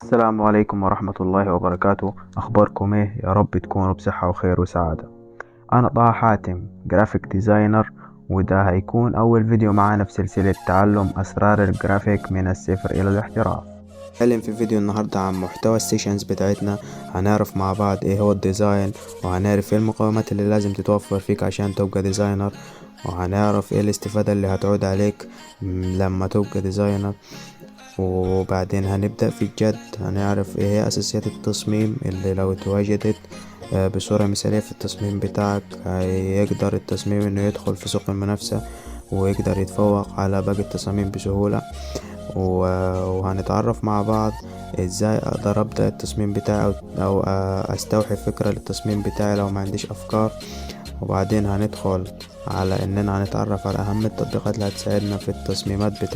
السلام عليكم ورحمة الله وبركاته. أخباركم إيه؟ يا رب تكونوا بصحة وخير وسعادة. أنا طه حاتم، graphic designer، وده هيكون أول فيديو معانا في سلسلة تعلم أسرار الجرافيك من الصفر إلى الاحتراف. هنتكلم في فيديو النهاردة عن محتوى ال sessions بتاعتنا. هنعرف مع بعض ايه هو ال design، وهنعرف ايه المقومات اللي لازم تتوفر فيك عشان تبقى designer، وهنعرف ايه الاستفادة اللي هتعود عليك لما تبقى designer. وبعدين هنبدأ في الجد، هنعرف ايه هي اساسيات التصميم اللي لو اتواجدت بصورة مثالية في التصميم بتاعك هيقدر التصميم انه يدخل في سوق المنافسة ويقدر يتفوق على باقي التصاميم بسهولة. وهنتعرف مع بعض ازاي اقدر ابدأ التصميم بتاعي او استوحي فكرة للتصميم بتاعي لو ما عنديش افكار. وبعدين هندخل على اننا هنتعرف على اهم التطبيقات اللي هتساعدنا في التصميمات بتاعتنا.